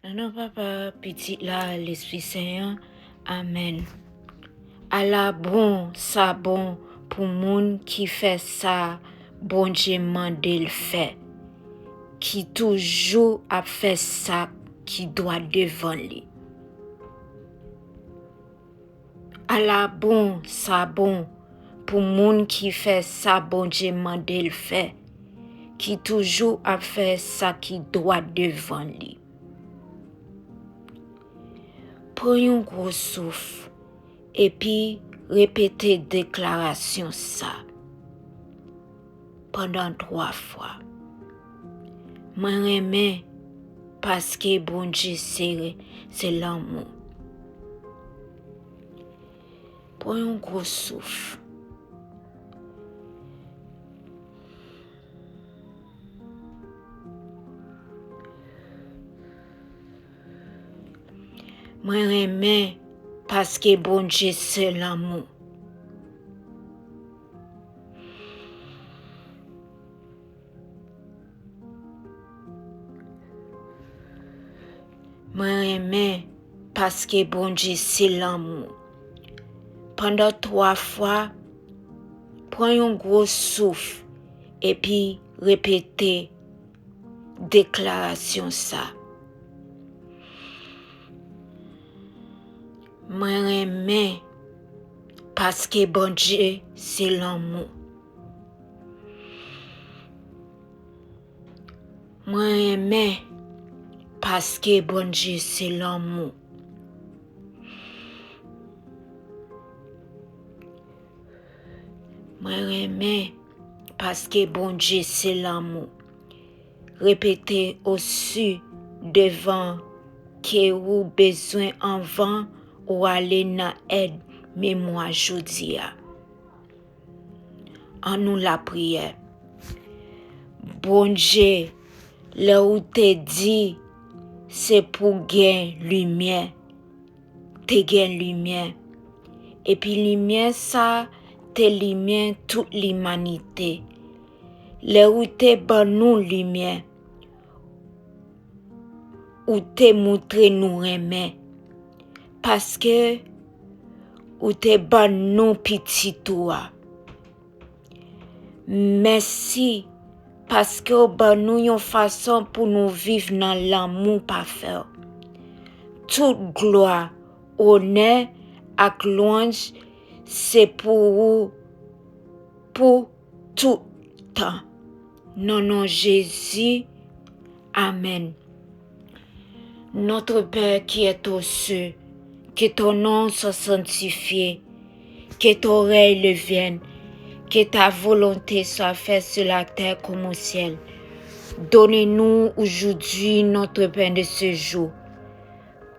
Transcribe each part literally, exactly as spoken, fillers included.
Nan non Papa, Pitit la, Lespri Sen an. Amèn. Ala bon sa bon pou moun ki fè sa Bondye mande l fè, ki toujou ap fè sa ki dwat devan li. Ala bon sa bon pou moun ki fè sa Bondye mande l fè, ki toujou ap fè sa ki dwat devan li. Pran yon gwo souf, epi repete deklarasyon sa pandan twa fwa. Mwen renmen paske Bondye se, se lanmou. Pran yon gwo souf. Mwen renmen paske Bondye se lanmou. Mwen renmen paske Bondye se lanmou. Pandan twa fwa, pran yon gwo souf epi repete deklarasyon sa. Mwen renmen paske Bondye se lanmou. Mwen renmen paske Bondye se lanmou. Mwen renmen paske Bondye se lanmou. Repete osi devan ke ou bezwen anvan ou ale nan èd memwa jodi a. An nou lapriyè. Bondye, lè ou te di se pou gen limyè, te gen limyè. Epi limyè sa te limyè tout limanite. Lè ou te ban nou limyè, ou te moutre nou renmen, paske ou te ban nou pitit ou a. Mèsi, paske w ban nou yon fason pou nou viv nan lanmou pafè w. Tout glwa, onè ak lwanj se pou ou pou tout tan. Nan non Jezi, amèn. Notre Père qui es aux cieux, que ton nom soit sanctifié, que ton règne vienne, que ta volonté soit faite sur la terre comme au ciel. Donne-nous aujourd'hui notre pain de ce jour.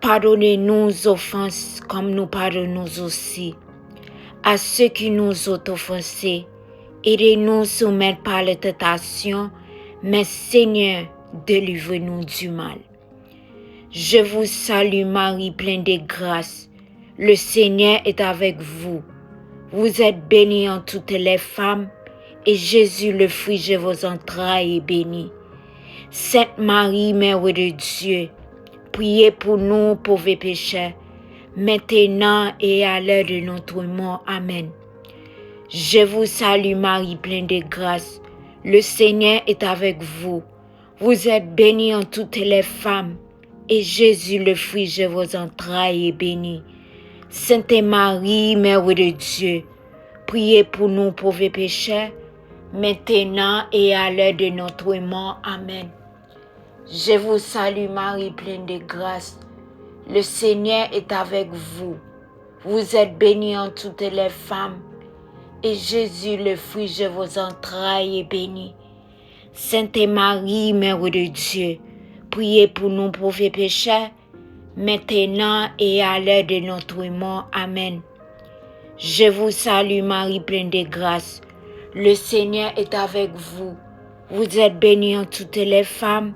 Pardonnez-nous nos offenses comme nous pardonnons aussi à ceux qui nous ont offensés. Et ne nous soumets pas à la tentation, mais Seigneur, délivre-nous du mal. Je vous salue Marie, pleine de grâce. Le Seigneur est avec vous. Vous êtes bénie entre toutes les femmes, et Jésus, le fruit de vos entrailles, est béni. Sainte Marie, Mère de Dieu, priez pour nous pauvres pécheurs, maintenant et à l'heure de notre mort. Amen. Je vous salue Marie, pleine de grâce. Le Seigneur est avec vous. Vous êtes bénie entre toutes les femmes, et Jésus, le fruit de vos entrailles, est béni. Sainte Marie, Mère de Dieu, priez pour nous pauvres pécheurs, maintenant et à l'heure de notre mort. Amen. Je vous salue Marie, pleine de grâce. Le Seigneur est avec vous. Vous êtes bénie entre toutes les femmes, et Jésus, le fruit de vos entrailles, est béni. Sainte Marie, Mère de Dieu, priez pour nous pauvres pécheurs, maintenant et à l'heure de notre mort. Amen. Je vous salue Marie, pleine de grâce. Le Seigneur est avec vous. Vous êtes bénie entre toutes les femmes,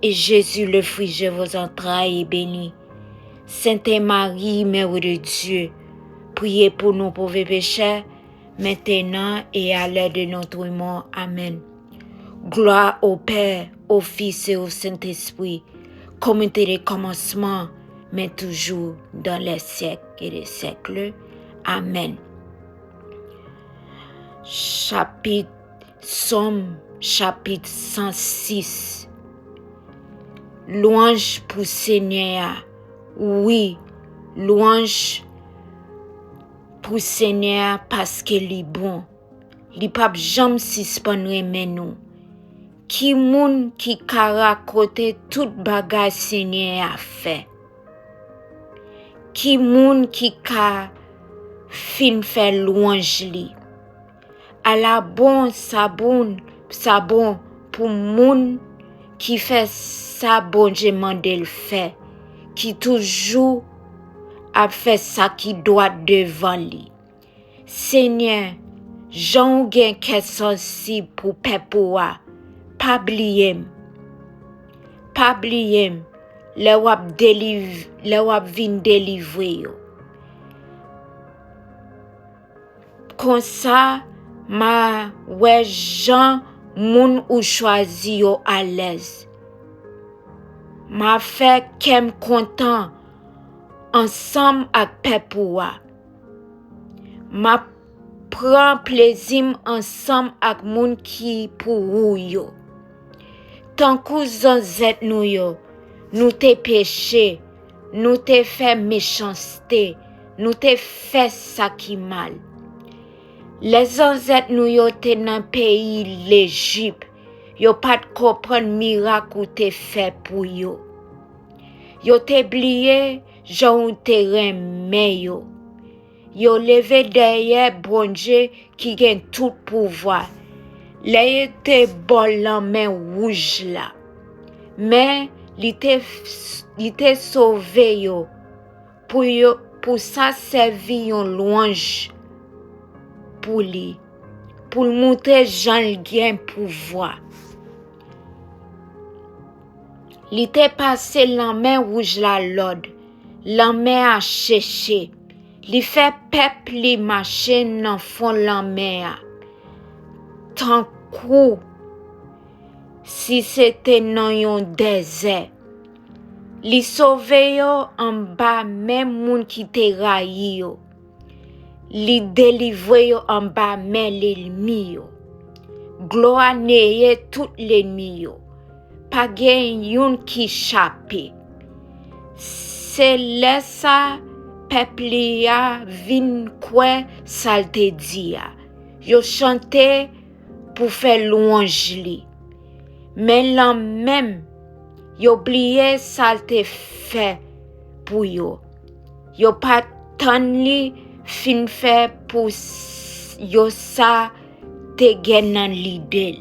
et Jésus, le fruit de vos entrailles, est béni. Sainte Marie, Mère de Dieu, priez pour nous pauvres pécheurs, maintenant et à l'heure de notre mort. Amen. Gloire au Père, au Fils et au Saint-Esprit, Comme il était le commencement, mais toujours dans les siècles et des siècles. Amen. Chapit, Sòm, chapit san sis. Lwanj pou Senyè a. Wi, lwanj pou Senyè a, paske li bon. Li p ap janm sispann renmen nou. Ki moun ki ka rakonte tout bagay Senyè a fè? Ki moun ki ka fin fè lwanj li? Ala bon sa bon, sa bon pou moun ki fè sa Bondye mande l fè, ki toujou ap fè sa ki dwat devan li. Senyè, jan w gen kè sansib pou pèp ou a, pa bliye m. Pa bliye m lè w ap deliv-, lè w ap vin delivre yo. Konsa, m a wè jan moun ou chwazi yo alèz. M a fè kè m kontan ansanm ak pèp ou a. M ap pran plezi m ansanm ak moun ki pou ou yo. Tankou zanzèt nou yo, nou te peche, nou te fè mechanste, nou te fè sa ki mal. Lè zanzèt nou yo te nan peyi Lejip, yo pa t konprann mirak ou te fè pou yo. Yo te bliye jan ou te renmen yo. Yo leve dèyè Bondye ki gen tout pouvwa lè yo te bò lanmè wouj la. Men, li te, li te sove yo pou yo, pou sa sèvi yon lwanj pou li, pou l montre jan l gen pouvwa. Li te pase lanmè wouj la lòd, lanmè a cheche. Li fè pèp li mache nan fon lanmè a, tankou si se te nan yon dezè. Li sove yo anba men moun ki te rayi yo. Li delivre yo anba men lènmi yo. Glwa neye tout lènmi yo. Pa gen youn ki chape. Se lè sa pèp li a vin kwè sa l te di a. Yo chante pou fè lwanj li. Men lanmenm, yo bliye sa l te fè pou yo. Yo pa t tann li fin fè pou s-, yo sa te gen nan lide l.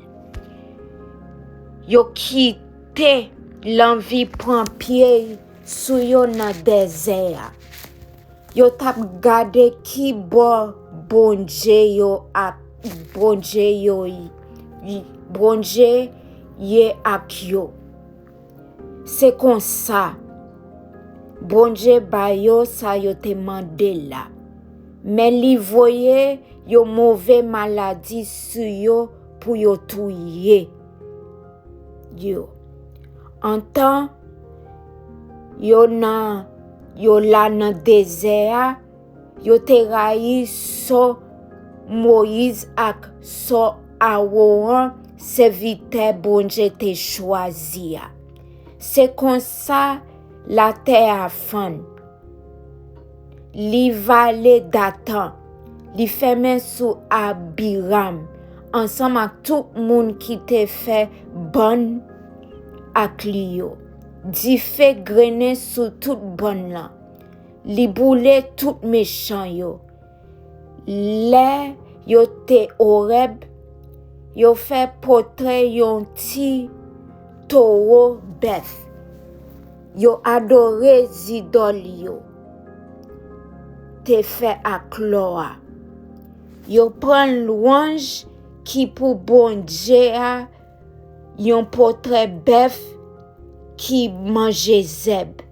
Yo kite lanvi pran pye sou yo nan dezè a. Yo t ap gade ki bò Bondye yo ak Bondye yo, Bondye ye ak yo. Se konsa, Bondye ba yo sa yo te mande l la. Men li voye yon move maladi sou yo pou yo touye yo. Antan yo nan, yo la nan dezè a, yo te rayi sò Moyiz ak sò Aworan, sèvitè Bondye te chwazi a. Se konsa latè a fann. Li vale Datan, li fèmen sou Abiram, ansanm ak tout moun ki te fè bann ak li yo. Dife grennen sou tout bann lan. Li boule tout mechan yo. Lè yo te Orèb, yo fè pòtrè yon ti towo bèf. Yo adore zidòl yo te fè ak lò a. Yo pran lwanj ki pou Bondye a, yon pòtrè bèf ki manje zèb.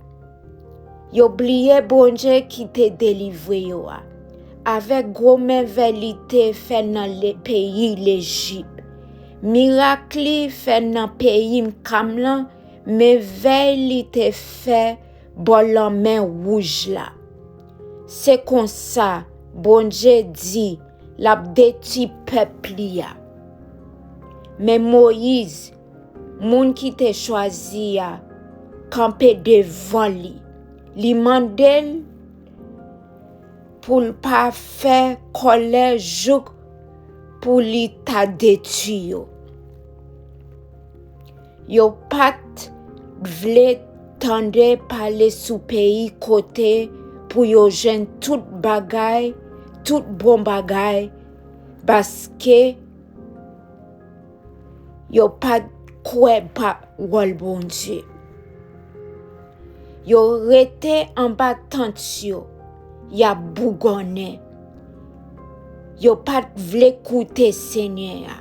Yo bliye Bondye ki te delivre yo a, avèk gwo mèvèy li te fè nan le-, peyi Lejip. Mirak li fè nan peyi Kam lan Men vèy li te fè bò Lanmè Wouj la. Se konsa, Bondye di l ap detwi pèp li a. Men Moyiz, moun ki te chwazi a, kanpe devan li. Li mande l pou l pa fè kòlè jouk pou li ta detwi yo. Yo pa t vle tande pale sou peyi kote pou yo jwenn tout bagay, tout bon bagay, paske yo pa t kwè pawòl Bondye. Yo rete anba tant yo, y ap bougonnen. Yo pa t vle koute Senyè a.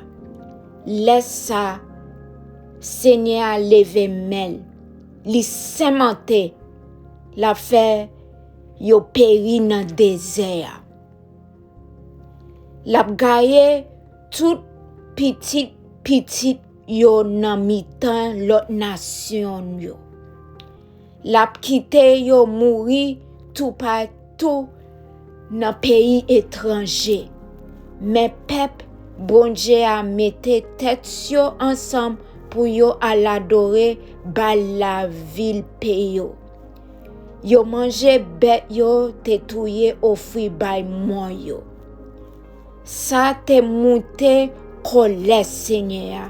Lè sa a, Senyè a leve men l, li sèmante l ap fè yo peri nan dezè a. L ap gaye tout pitit pitit yo nan mitan lòt nasyon yo. L ap kite yo mouri toupatou nan peyi etranje. Men pèp Bondye a mete tèt yo ansanm pou yo al adore Bal lavil Peyo. Yo manje bèt yo te touye ofri bay mò yo. Sa te moute kòlè Senyè a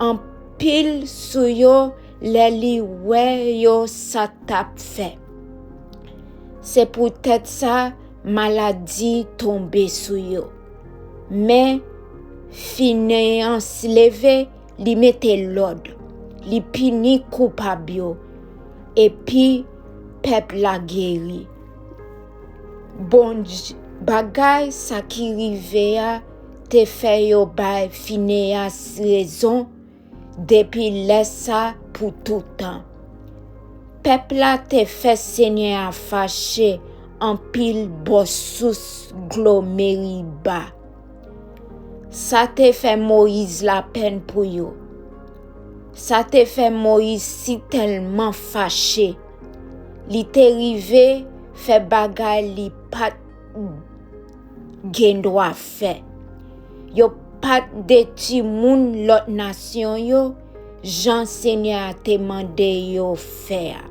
anpil sou yo lè li wè yo sa t ap fè. Se poutèt sa maladi tonbe sou yo. Men Fineyas leve, li mete lòd, li pini koupab yo, epi pèp la geri. Bon, bagay sa ki rive a te fè yo bay Fineyas rezon depi lè sa pou toutan. Pèp la te fè Senyè a fache anpil bò sous dlo Meriba. Sa te fè Moyiz lapèn pou yo. Sa te fè Moyiz sitèlman fache, li te rive fè bagay li pa t gen dwa fè. Yo pa t detwi moun lòt nasyon yo, jan Senyè a te mande yo fè a.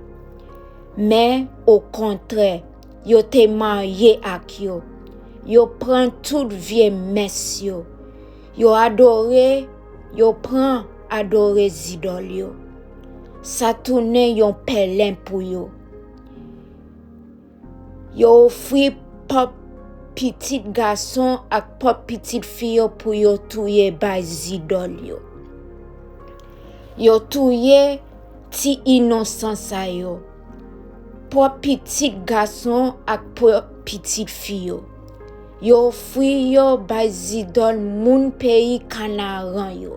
Men, okontrè, yo te marye ak yo. Yo pran tout vye mès yo. Yo adore, yo pran adore zidòl yo. Sa tounen yon pèlen pou yo. Yo ofri pwòp pitit gason ak pwòp pitit fi yo pou yo touye bay zidòl yo. Yo touye ti inosan sa yo, pwòp pitit gason ak pwòp pitit fi yo. Yo ofri yo bay zidòl moun peyi Kanaran yo.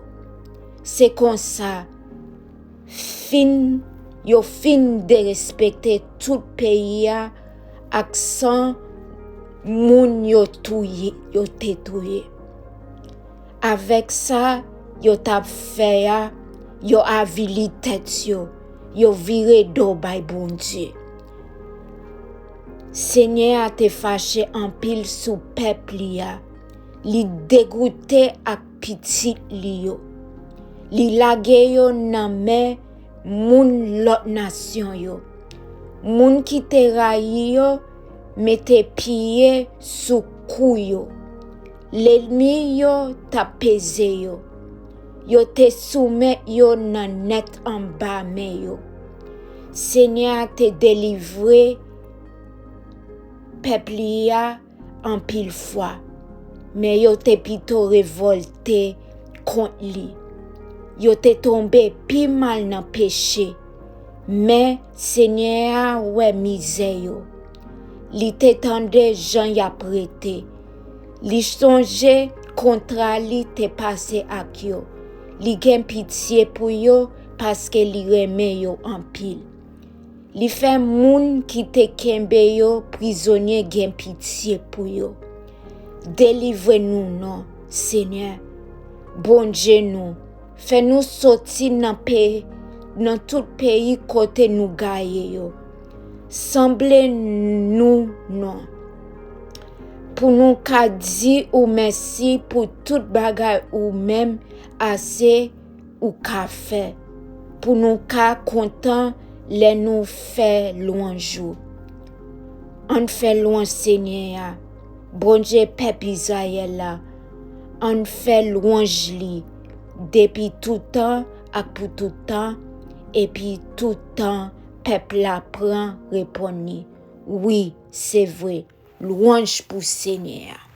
Se konsa, fin, yo fin derespekte tout peyi a ak san moun yo touye, yo te touye. Avèk sa yo t ap fè a, yo avili tèt yo, yo vire do bay Bondye. Senyè a te fache anpil sou pèp li a. Li degoute ak pitit li yo. Li lage yo nan men moun lòt nasyon yo. Moun ki te rayi yo mete pye sou kou yo. Lènmi yo t ap peze yo. Yo te soumèt yo nan nèt anba men yo. Senyè a te delivre pèp li a anpil fwa, men yo te pito revòlte kont li. Yo te tonbe pi mal nan peche, men Senyè a wè mizè yo. Li te tande jan y ap rete. Li sonje kontra li te pase ak yo. Li gen pitye pou yo paske li renmen yo anpil. Li fè moun ki te kenbe yo prizonye gen pitye pou yo. Delivre nou non, Senyè, Bondye nou. Fè nou soti nan pe, nan tout peyi kote nou gaye yo. Sanble nou non. Pou nou ka di ou mèsi pou tout bagay ou menm ase ou ka fè. Pou nou ka kontan lè nou fè lwanj ou. Ann fè lwanj Senyè a, Bondye pèp Izrayèl la. Ann fè lwanj li depi toutan ak pou toutan, epi toutan pèp la pran reponn li. Wi, se vre. Lwanj pou Senyè a.